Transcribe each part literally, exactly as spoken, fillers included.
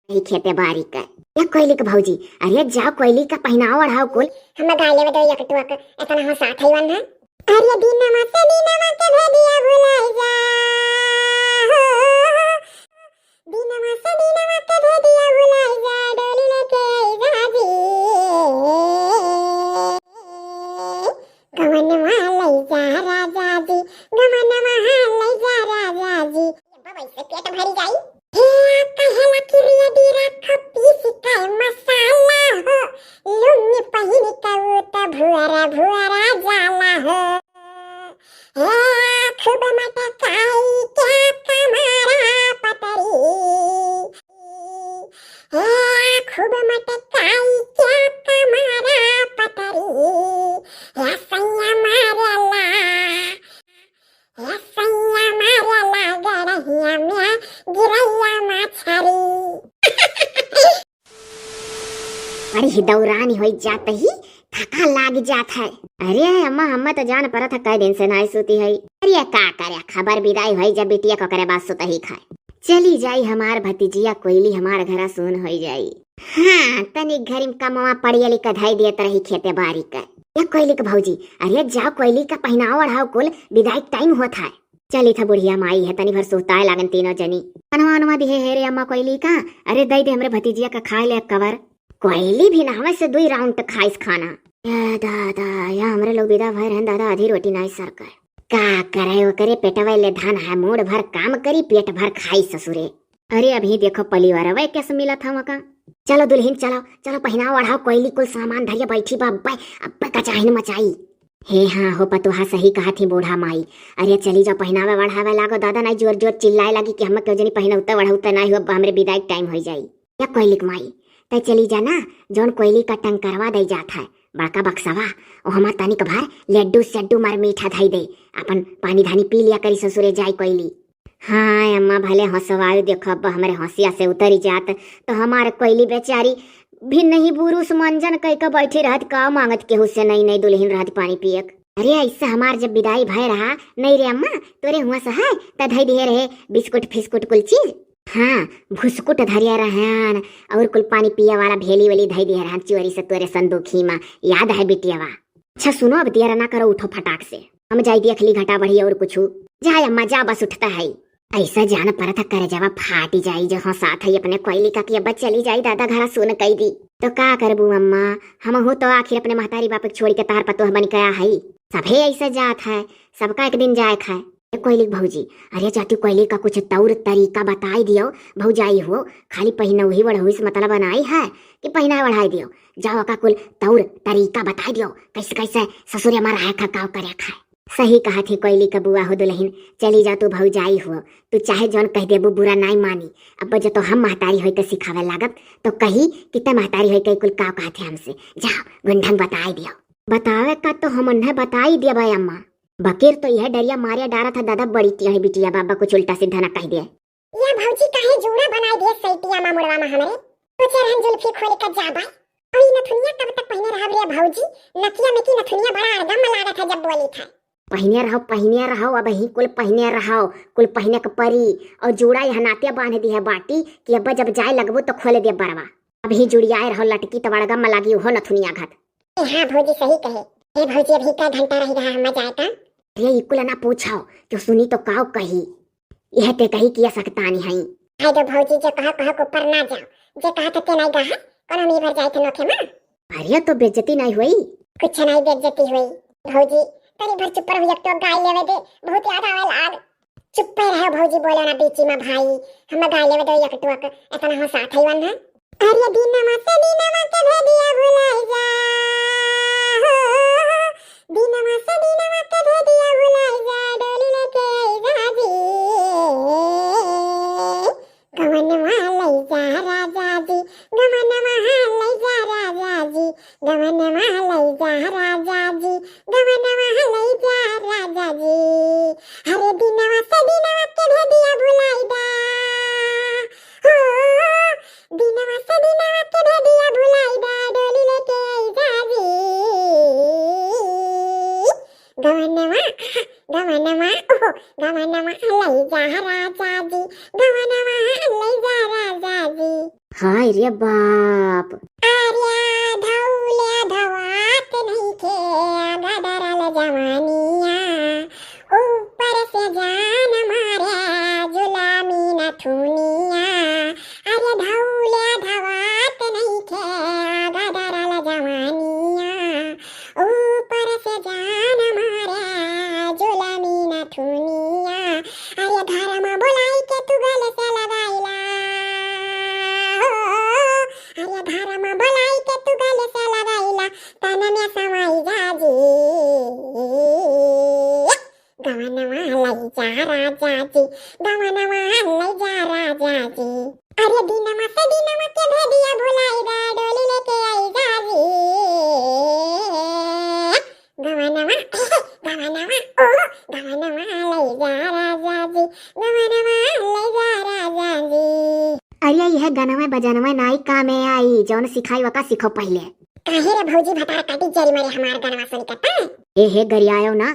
यही खेते बारी का। या कोयली के भौजी, अरे जाओ कोयली का पहिनाव ओढ़ाओ कुल। हम गाय लेवे दो एक टुक, एतना हो साथ है वन है। अरे दिनमा से दिनमा के भेदिया भुलाई जा, हो, दिनमा से दिनमा के भेदिया भुलाई जा, डोली लेके आई जा जी। गवनमा लई जा राजा जी, गवनमा लई जा राजा जी। अब्बा वैसे पेट भरी जाई। हे कहेला कि रेडी रख पीस के मसाला हो, लुंगी पहिन के ऊ त भुअरा भुअरा जाला हो। हे खूब मटकाई के कमरा पतरी, हे खूब मटकाई के कमरा पतरी, हे सैया मारेला, हे सैया मारेला गड़हिया में गिरैया मछरी। अरे ही दौरान होई जात ही थका लाग जात है। अरे अम्मा, हम्मा तो जान परत है, कई दिन से नाई सूती है। अरे का करे, खबर विदाई होई जब बिटिया को करे बात सुतही खाए। चली जाई हमार भतीजिया कोयली, हमार घरा सून होई जाई। हाँ, तनिक घरी में कमवा पड़ियली का धई दियत रही खेते बारी का। या कोयली के भौजी, अरे जाओ कोयली का पहिनाव ओढ़ाओ कुल, विदाई टाइम होत है। चली था बुढ़िया माई है, तनी भर सुताए लागन तीनों जनी। पनवा वनवा दिहे है रे अम्मा कोयली का, अरे दई दे हमरे भतीजिया का खाए ले कवर। कोयली भी नहावे से दुई राउंड खाइस खाना। या दादा, या हमरे लोग विदा भय रहन दादा, आधी रोटी नाई सरकर। का करे ओकरे पेटवे ले धन है, मूड भर काम करी, पेट भर खाई ससुरे। अरे अभी देखो पलिवारवे कैसे मिलत हवा का। चलो दुल्हिन चलो, चलो पहिनाव ओढ़ाओ कोयली कुल सामान धरिया बैठी बा, अब्बे, अब्बे कचाहिन मचाई। हे हाँ हो पतोहा, सही कहा थी बूढ़ा माई। अरे चली जाओ पहिनावे ओढ़ावे लागो दादा, नाई जोर जोर चिल्लाए लागी कि हम केहू जनी पहिनौते ओढ़ौते नाई हो, अब हमरे विदाई टाइम होई जाई। या कोयली के माई, तै चली जा ना, जौन कोयली का टंकरवा दई जात है, बड़का बक्सवा, ओ हमा तनिक भर लड्डू सड्डू मार मीठा धई दे, अपन पानी धानी पी लिया करी ससुरे जाई कोयली। हाँ अम्मा, भले हंसवायु, देखो अब हमरे हंसिया से उतरी जात, तो हमार कोयली बेचारी भी नहीं बुरुस मंजन कई का बैठी रहत, का मांगत केहू से, नई नई दुल्हिन रहत पानी पियक। अरे ऐसा हमार जब विदाई भय रहा, नहीं रे अम्मा, तोरे हुआ से है, त धई दिहे रहे बिस्कुट फिस्कुट कुल चीज। हाँ, भुस्कुट धरिया रहन और कुल पानी पिए वाला भेली वाली धई दिहे रहन चोरी से तोरे संदूखी मा, याद है बिटियावा? अच्छा सुनो, अब देर ना करो, उठो फटाक से, हम जाई देख ली घटा बढ़ी और कुछ। जा अम्मा जा, बस उठता है। ऐसा जान परत है करजवा फाटी जाई जो हंसात है अपने कोयली का कि अब चली जाई दादा घरा सुन कई दी। तो का करबू अम्मा, हमहू तो आखिर अपने महतारी बाप के छोड़ के तहार पतोह बन के आया है। सभे ऐसा जात है, सबका एक दिन जाए है। ए कोयली के भौजी, अरे जाती कोयली का कुछ तौर तरीका बताई दियो भौजाई हो, खाली पहिनौही वढ़ौही से मतलब बनाई है कि पहिना वढ़ाई दियो, जाओ का कुल तौर तरीका बताई दियो, कैसे कैसे ससुरे मा रहे खा, काव करे खाए। सही कहा थी कोयली का बुआ हो दुल्हिन, चली जा तू भौजाई हो, तू चाहे जौन कह देबू बुरा नाई मानी। अब जो तो हम महतारी होई के सिखावे लागब तो कही कि ते महतारी होई के कुल काव कहा थे हमसे, जाओ गुंढंग बताई दियो। बतावे का तो हम उन्हें बताई दिया भाई अम्मा, बकीर तो यह डरिया मारिया डारा था दादा, बड़ी तिया है बिटिया बाबा कुछ उल्टा सीधा ना कह दे। या भौजी काहे जूड़ा बनाई दिए सैटिया मा मुड़वा मा हमरे? सोचे रहन जुल्फी खोल के जाबा। और ई नथुनिया कब तक पहिने रहब रे भौजी? नथिया में की नथुनिया बड़ा अड़गम लागत है जब बोली था। पहिने रहो, पहिने रहो, अब ही कुल पहिने रहो, कुल पहिने के परी। और जूड़ा यह नाते बांध दी है बाटी कि अब जब जाए लगबो तो खोले दे बरवा। अब ही जुड़ियाए रहो, लटकी तो अड़गम लागी उहो नथुनिया घत। ए हाँ भौजी सही कहे। ए भौजी अभी का घंटा रही रहा हम जाए ता? अरे ई कुल ना पूछो, क्यों सुनी तो काव कही। यह ते कही किया सकतानी हई। हाय दो भौजी, जो कहो कहो के ऊपर ना जाओ, जे कहा था ते नहीं कहा, कौन हम ई भर जाए थे नोखे मा? अरे तो बेइज्जती नहीं हुई? कुछ नहीं बेइज्जती हुई। भौजी तनी भर चुप रहो, एक तो गाय लेवे दे, बहुत याद आवे लाग। चुप्पे रहो भौजी, बोलो ना बीची मा भाई, हम गाय लेवे दो एक टुक, एतना हो साथ ही वन है। अरे दिनमा से दिनमा के भेदिया भुलाई जा, हो, दिनमा से दिनमा के भेदिया भुलाई जा, डोली लेके आई जा जी। गवनमा लई जा राजा जी, गवनमा लई जा राजा जी, गवनमा लई जा राजा जी, गवनमा लई जा राजा जी। हरे दिनवा से दिनवा के भेदिया भुलाई दा, हो, दिनवा से दिनवा के भेदिया भुलाई दा, डोली लेके आई जा जी। गवनवा, गवनवा, ओहो, गवनवा लई जा राजा जी, गवनवा लई जा राजा जी। हाय रे बाप। अरे धौले धवात नइखे गदरल जवानिया, ऊपर से जान मारे जुलामी नथुनिया। अरे धौले धवात नइखे गदरल जवानिया, ऊपर से जान मारे जुलामी नथुनिया। अरे घर में बोलाई के तू गले से लगाइला, हो, अरे घर में बोलाई के तू गले से लगाइला, तन में समाई जा जी। गवनवा लई जा राजा जी, गवनवा लई जा राजा जी। अरे दिनमा से दिनमा के भेदिया भुलाई दा, डोली लेके आई जा जी। गवनवा, गवनवा, ओ, गवनवा लई जा राजा जी, गवनवा लई जा राजा जी। अरे यह गनवा बजनवा नाई कामे आई, जौन सिखाई वका सीखो पहिले। काहे रे भौजी भतार काटी जरी मारे हमार गनवा सुनी के ता? ए हे गरियायो ना।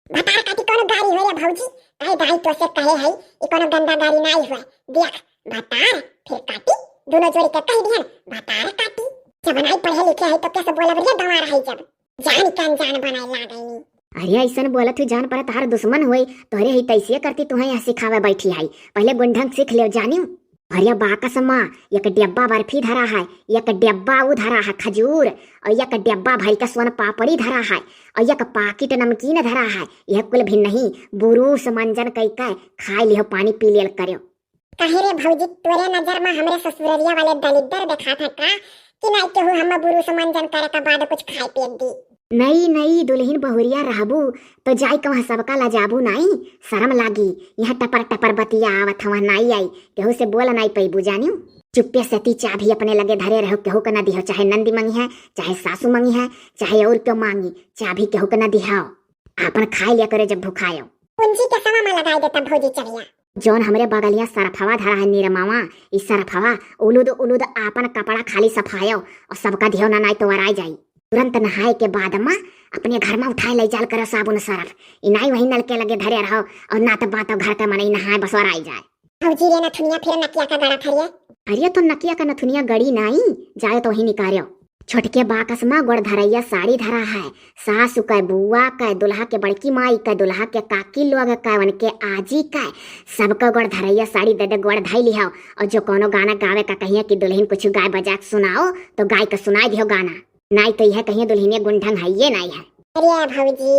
भतार काटी कौनो गारी हो रे भौजी? काहे दाई तो से कहे है, ई कौनो गंदा गारी नाई हुआ। देख, भतार फिर काटी, दोनों जोड़ी के कह दिहन, भतार काटी। जब नाई पढ़े लिखे है तो कैसे बोलब रे गंवार है जब? जान के अनजान बनाए लागैनी। अरे ऐसन बोलत हुई जान पर तहार दुश्मन होई, तोहरे ही तैसिए करती तुहें यहाँ सिखावे बैठी है। पहले गुंढंग सीख लेव जानियो। अरे बाकस माँ, एक डिब्बा बर्फी धरा है, एक डिब्बा ऊ धरा है खजूर, और एक डिब्बा भर के सोन पापड़ी धरा है, और एक पाकिट नमकीन धरा है। यह कुल भी नहीं, बुरुस मंजन कई के खाए लिहो, पानी पी लेल करो। काहे रे भौजी, तोरे नजर में हमरे ससुररिया वाले दलिद्दर देखात है का? कि नाई केहू हम बुरुस मंजन करे के बाद कुछ खाए पिए दी? नई नई दुल्हिन बहुरिया रहबू तो जाई कहूँ सबका लजाबू नाई, शरम लागी। यहाँ टपर टपर बतिया आवत हवा नाई आई, केहू से बोल नाई पैबू जानियो। चुप्पे से ती चाभी अपने लगे धरे रहो, केहू के ना दिहो, चाहे नंदी मंगी है, चाहे सासू मंगी है, चाहे और क्यों मांगी, चाभी केहू के ना दिहाओ। आपन खाए लिया करे जब भुखायो। कुंजी के सवा में लगाई देता भौजी चढ़िया। जौन हमरे बगलिया सरफवा धरा है निरमावा, ई सरफवा उलुद उलुद आपन कपड़ा खाली सफायो और सबका दिहो ना नाई तो वराई जाई। तुरंत नहाए के बाद मा अपने घर में उठाए ले जाल करो साबुन सरफ। ई नाई वही नल के लगे धरे रहो और ना तो बात घर के मनई नहाए बस वराई जाए। भौजी रे नथुनिया फिर नकिया का गड़ा थरिया। अरे तो नकिया का नथुनिया गड़ी नाई, जाए तो वही निकारो। छोटके बाकस मा गोड़ धरैया साड़ी धरा है, सासु कै, बुआ कै, दुल्हा के बड़की माई कै, दुल्हा के काकी लोग कै, उनके आजी कै, सबका गोड़ धरैया साड़ी दे दे गोड़ धई लिहाओ। और जो कोनो गाना गावे का कहिए कि दुल्हिन कुछ गाय बजा के सुनाओ, तो गाय के सुनाई दिहो गाना। नाई तो यह कहिए दुल्हिनिया गुंढंग है, ये नाई है। अरे भौजी,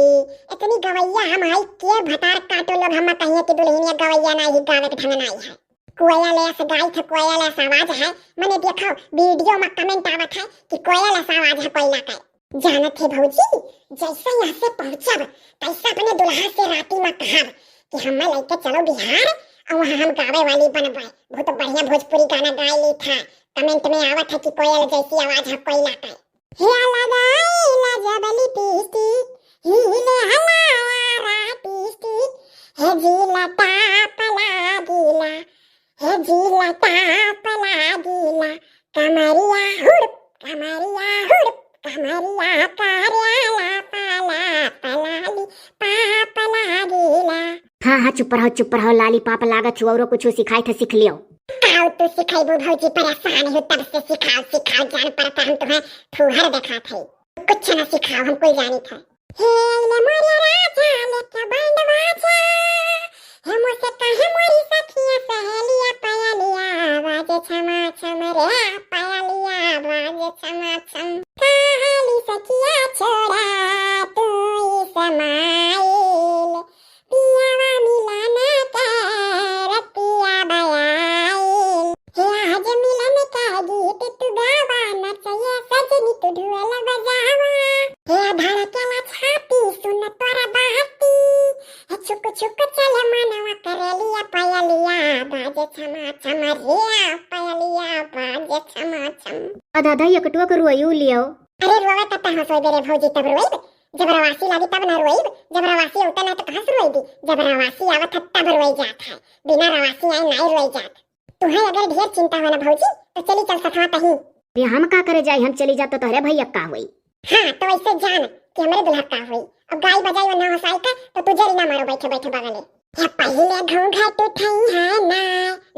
इतनी गवैया हम है के भतार काटो लोग हम कहिए कि दुल्हिनिया गवैया नाई है, गावे के ढंग नाई है। कोयल ऐस गाई थे, कोयल ऐस आवाज है, मने देखो वीडियो में comment आवत है कि कोयल ऐस आवाज है कोयला का। जानत है भौजी, जैसे यहाँ से पहुँचब, तैसे अपने दुल्हा से राती में कहब कि हमें लेके चलो बिहार और वहाँ हम गावे वाली बनबे। बहुत बढ़िया भोजपुरी गाना गाए ली था। Comment में आवत है कि कोयल जैसी आवाज है कोयला का। हे लगाइला जब लिपस्टिक, हिले हलावा रात स्टिक, हे जिला टाप लागिला, हे जिला टाप लागिला, कमरिया हुड़प, कमरिया हुड़प, कमरिया करेला पला पलाली पाप लागिला। हाँ, हाँ, चुप रहो, चुप रहो, लाली पाप लागत छु, औरो कुछ सिखाई थे, सीख लियो। काऊ तू सिखाइबू भौजी, परेशान हो तब से सिखाओ, सिखाओ, जान पर हम तुम्हें फूहर दिखात है। कुछ ना सिखाओ, हम कोई जानी था। हे आइले मोरे राजा लेके बैंड बाजा, हे मुझसे कहे मोरी सखिया सहेलिया पायलिया बाजे छमा छम रे, पायलिया बाजे छमा छम। कहाली सखिया छोड़ा तू ई समाइल, पियावा मिलन के रतिया बयाइल। हे आज मिलन के गीत तू गावा, नचैया सजनी तू ढोल बजावा। हे धड़केला छाती सुन तोर बाती, हे छुक छुक चले मनवा करेलिया पायलिया बाजे छमा छम रे, पायलिया बाजे छमा छम। आ दादा, एकटुआ के रोइयो लियो। अरे रोवे तब तहाँ सोइबे रे भौजी, तब रोइब। जब रवासी लागी तब ना रोइब, जब रवासी औते ना तो कहाँ से रोइबी? जब रवासी आवत है तब रोई जात है, बिना रवासी आए नाई रोई जात। तुहे अगर ढेर चिंता हो ना भौजी तो चली चल सथवा तही। ये हम का करे जाई, हम चली जात तो तोहरे भैया का होई? हाँ तो ऐसे जान कि हमरे दुल्हा का होई। अब गाई बजाई और ना हंसाई का तो तू जरी ना मारो बैठे बैठे बगले। हे पहिले घूंघट उठाई है ना,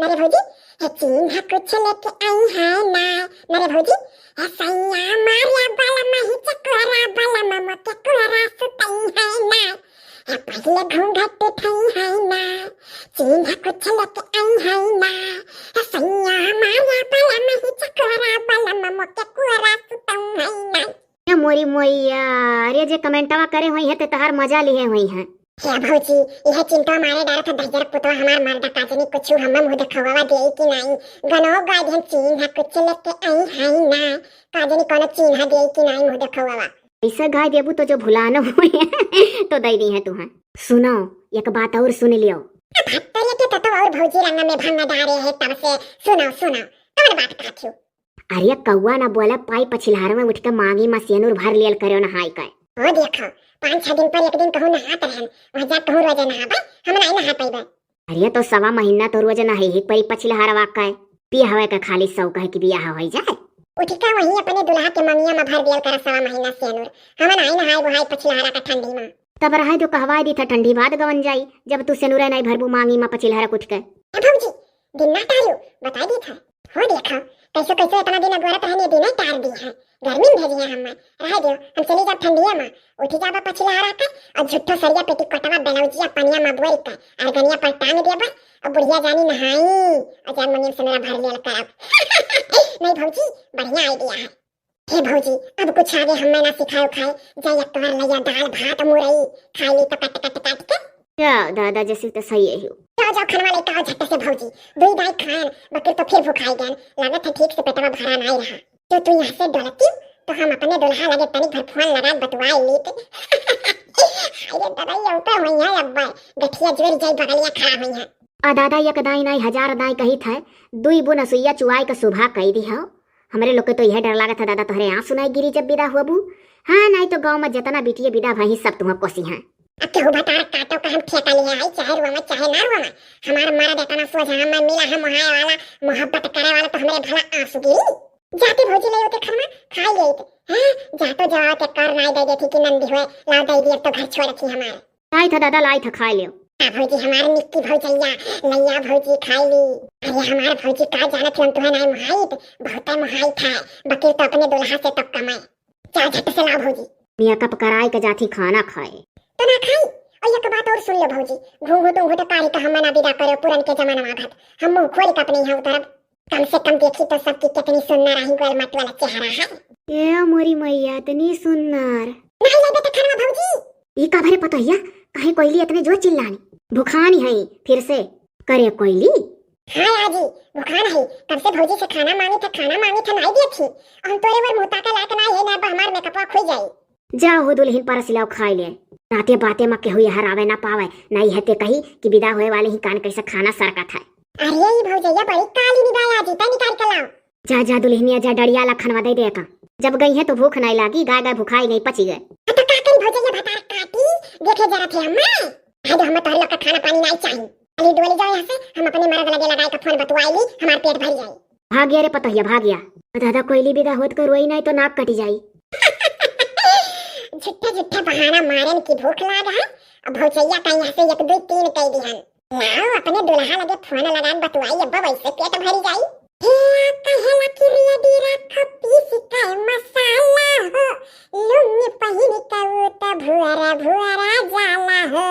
ना रे भौजी, हे चीन्हा कुछ लेके आई है ना, ना रे भौजी। हे सैया मारिया बलम ही चकोरा, बलम मोके कोरा सुतई है ना। हे पहिले घूंघट उठई है ना, चीन्हा कुछ लेके आई है ना। हे सैया मारिया बलम ही चकोरा, बलम मोके कोरा सुतई है ना। ए मोरी मोइया, अरे जे कमेंटवा करे होइहैं ते तहार मजा लिहे होइहैं। हे भौजी, इहे चिंता मारे डरत है दहिजर पुतवा हमार मर्दा, का जनी कुछ हम्मे मुँह देखवावा देई कि नाई। गनो गाय देहन चीन्हा कुछ लेके आई है ना, का जनी कोनो चीन्हा देई कि नाई मुँह देखवावा। ऐसे गाय देबू तो जो भुलानो होइहैं तो दई दिहैं तुहैं। सुनो, एक बात और सुन लियो। अब हत्तरिया के ततो और भौजी रंग में भंग डारे है तब से। सुनो, सुनो, कौन बात कहत हो? अरे कौआ ना बोले पाई पछिलहर में उठ के मांगी मा सेनुर भर लियल करेउ नहाई के। ओ देखो, पाँच छह दिन पर एक दिन कहूँ नहात रहन, वहाँ जा कहूँ रोजे नहाबे, हम नाई नहा पइबे। अरे तो सवा महीना तो रोजे नहाई ही परी पछिलहरवा के। पियहवे के खाली शौक है कि बियाह होई जाए। उठ के वहीं अपने दुल्हा के मंगिया मा भर दियल करा सवा महीना सेनुर, हम नाई नहाई बुहाई पछिलहरा का ठंडी मा। तब रहे दो, कहवाई दी था ठंडी बाद गवन जाई, जब तू सेनुरे नाई भरबू मांगी मा पछिलहरा उठ के। ए भौजी, दिन ना टारू, बताई दी था। हो देखा, कैसो कैसो इतना दिन अगोरत रहनी, दिन ही टार दी है। गर्मी में भेजी है हमें, रह दियो, हम चली जाब ठंडिया मा, उठी जाबा पछिलहरा के, और झूठो सरिया पेटी कोटवा ब्लाउजिया पनिया मा बोरी के, अरगनिया पर टांग देबा, और बुढ़िया जानी नहाई, और जान मंगिया मा सेनुरा भर लियल करब। नहीं भौजी, बढ़िया idea है। हे भौजी, अब कुछ आगे हमें ना सिखाओ खाए, जा एक बार लइया दाल भात मुरई खाई ली तो कट कट काट के। या दादा, जैसे तो सही है हो। जाओ, जाओ, खानवा लेके आओ झट से भौजी। दुई दाई खाएन, बकिर तो फिर भुखाई गएन। लागत है ठीक से पेटवा भरा नाई रहा। जो तू यहाँ से डोलती, तो हम अपने दुल्हा लगे तनिक भर फोन लगा बतुआई लीत। अरे दादा, ये ऊपर हुई है अब, गठिया जोर जाई बगलिया खड़ा हुई है। आ दादा, एक दाई नाई हजार दाई कहित है, दुई बून असुइया चुआई का सुबह कई दी हो। हमरे लोग के तो यह डर लागत है दादा, तोहरे आंसू नाई गिरी जब विदा होबू। हाँ, नाई तो गाँव में जितना बिटिये विदा भई सब तुहाँ कोसी हैं। अब केहू भतार काटो का हम ठेका लिहे आई, चाहे रोवा में, चाहे ना रोवा में। हमार मर्द इतना सोझा हमें मिला है, मोहाए वाला, मोहब्बत करे वाला, तो हमरे भला आंसू गिरी। जाते भौजी ले होते खरमा, खाई लेते। हाँ, जातो जाओ ते कर नाई दे देती कि नंदी हुए, लाओ दे दिए तो घर छोड़ थी हमारे। लाई था दादा, लाई था, खाई लियो। आ भौजी, हमार निक्की भौजैया, लैया भौजी खाई ली। अरे हमार भौजी का जानत हन तुहे नाई मोहाइत, बहुते मोहाइत है, बकिर तो अपने दुल्हा से तो कम है। जा झट से लाओ भौजी। मेकअप कराई के जाथी खाना खाए। तो ना खाई, और एक बात और सुन लो भौजी, घूंघट ऊंघट काढ़ी के हमें ना विदा करो, पुरन के जमाना में घट, हम मुंह खोल के अपने यहाँ उतरब। कम से कम देखी तो सबकी कितनी सुंदर रही गोल मट वाला चेहरा है। ए मोरी मैया, इतनी सुंदर। नहीं लेबे तो खानवा भौजी। ई का भरे पतोहिया, काहे कोइली इतने जोर चिल्लानी? भुखानी है फिर से। करे कोइली। हाँ आजी, भुखान है, कब से भौजी से खाना मांगी था, खाना मांगी था, नहीं दिए थी। हम तोरे वर मुंह ताके लायक ना है ना, अब हमार मेकअपवा खुई जाई। जा हो दुल्हिन, परस लाओ खाई ले। नाते बाते मा केहू यहाँ आवे ना पावे, नहीं है ते कही कि विदा होए वाले ही कान कैसे खाना सरकत है। अरे ई भौजैया बड़ी काली निगाह आजी, तै निकाल के लाओ। जा जा दुल्हनिया जा, डड़िया ला खनवा दे दे का। जब गई है तो भूख नहीं लागी, गाय गाय भुखाई नहीं पची गए। हाँ तो का करी भौजैया भतार काटी, देखे जरा थे अम्मा। आज हम तोहरे लोग का खाना पानी नहीं चाहिए। अली डोली जाओ यहाँ से, हम अपने मर्द लगे लगाए का फोन बतुआई ली, हमार पेट भर जाए। भाग गया रे पतोहिया, भाग गया। दादा कोइली विदा होत का रोई नहीं तो नाक कटी जाई। झूठे झूठे बहाना मारन की भूख लाग है। अब भौजैया का यहाँ से एक दो तीन कह दी हन। लाओ अपने दुल्हा लगे फोन लगान बतुआई, अब वैसे पेट भरी जाई। हे कहेला कि रेडी रख पीस के मसाला हो, लुंगी पहिन के उ त भुअरा भुअरा जाला हो।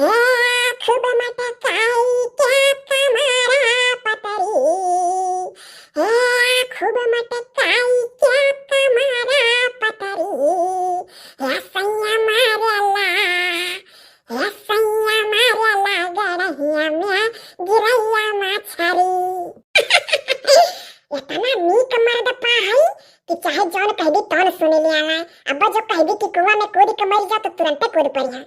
हे खूब मटकाई के कमरा पतरी, हे खूब मटकाई के कमरा पतरी, हे सैया मारेला, हे सैया मारेला गड़हिया में गिरैया मछरी। इतना नीक मर्द पा है कि चाहे जौन कहबी तौन सुन लिया। अब जो कहबी कि कुआं में कूद के मर जा तो तुरंते कूद पड़िया।